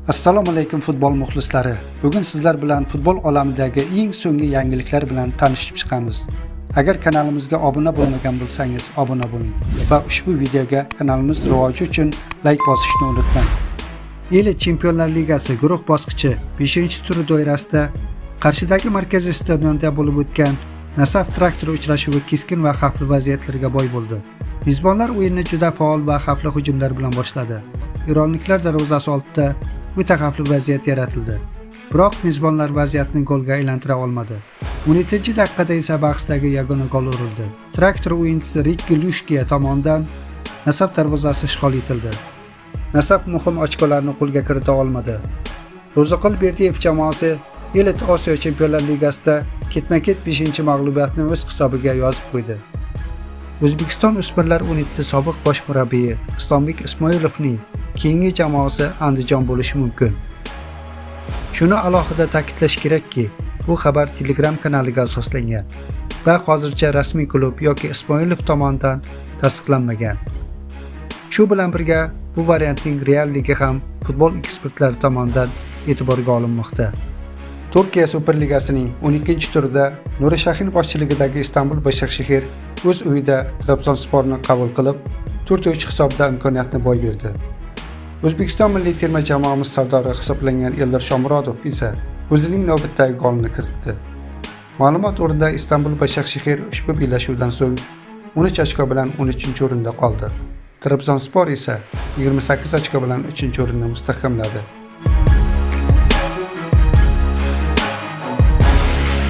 Assalomu alaykum futbol muxlislari. Bugun sizlar bilan futbol olamidagi eng so'nggi yangiliklar bilan tanishib chiqamiz. Agar kanalimizga obuna bo'lmagan bo'lsangiz, obuna bo'ling va ushbu videoga kanalimiz rivoji uchun layk bosishni unutmang. Elit Chempionlar Ligasi guruh bosqichi 5-turi doirasida Qarshidagi markaziy stadionda bo'lib o'tgan Nasaf Traktor uchrashuvi keskin va xavfli vaziyatlarga boy bo'ldi. Mezbonlar o'yinni juda faol va xavfli hujumlar bilan boshladi. Eronliklar darvozasi oldida o'ta xavfli vaziyat yaratildi. Biroq mezbonlar vaziyatni golga aylantira olmadi. 17-daqiqada esa bahsdagi yagona gol urildi. Traktor o'yinchisi Rikki Lushkiya tomonidan Nasaf darvozasi ishg'ol etildi. Nasaf muhim ochkolarni qo'lga kirita olmadi. Ro'ziqul Berdiyev jamoasi Elit Osiyo Chempionlar Ligasida ketma-ket 5-mag'lubiyatni o'z hisobiga yozib qo'ydi. O'zbekiston o'smirlar 17 sobiq bosh murabbiyi Islombek Ismoilovning keyingi jamoasi Andijon bo'lishi mumkin. Shuni alohida ta'kidlash kerakki, bu xabar Telegram kanaliga asoslangan va hozircha rasmiy klub yoki Ismoilov tomonidan tasdiqlanmagan. Shu bilan birga bu variantning realligi ham futbol ekspertlari tomonidan e'tiborga olinmoqda. Turkiya Superligasining 12-turida Nuri Shahin boshchiligidagi Istanbul Başakşehir o'z uyida Trabzonsporni qabul qilib, 4-3 hisobida imkoniyatni boy berdi. O'zbekiston milliy terma jamoamiz sardori hisoblangan Eldor Shomurodov esa o'zining navbatdagi golini kiritdi. Ma'lumot o'rnida, Istanbul Başakşehir ushbu bellashuvdan so'ng 13 ochko bilan 13-o'rinda qoldi. Trabzonspor esa 28 ochko bilan 3-o'rinni mustahkamladi.